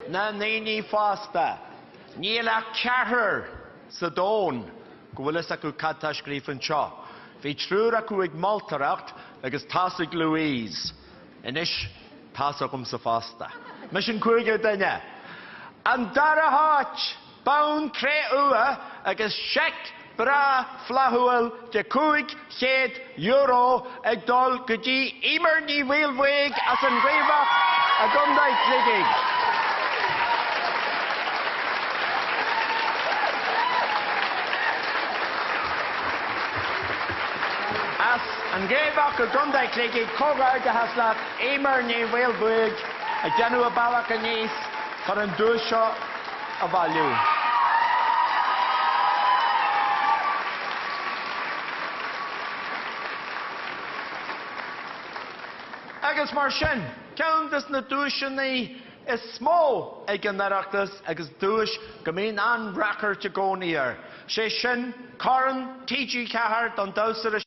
na ndaoine fásta. Níl ach ceathrar sa domhan go bhfuil fhios acu cad tá scríofa anseo. Bhí triúr acu ag moltóireacht agus tá's ag Louise. Anois tá's agamsa fosta. Mise an cúigiú duine. An dara háit! Bonn cré-umha agus seic breá flaithiúil de €500 ag dul go dtí Emer Ní Mhaolmhaoidh as an Riabhach i gContae Shligigh. As an Riabhach i gContae Shligigh, comhghairdeachas leat Emer Ní Mhaolmhaoidh ag déanamh a bealach aníos chun an duais seo a bhailiú. Agus mar sin, ceann des na duaiseanna is mó ag an Oireachtas agus duais go mbíonn an-ráchairt i gcónaí air, sé sin Corn TG4 don damhsa.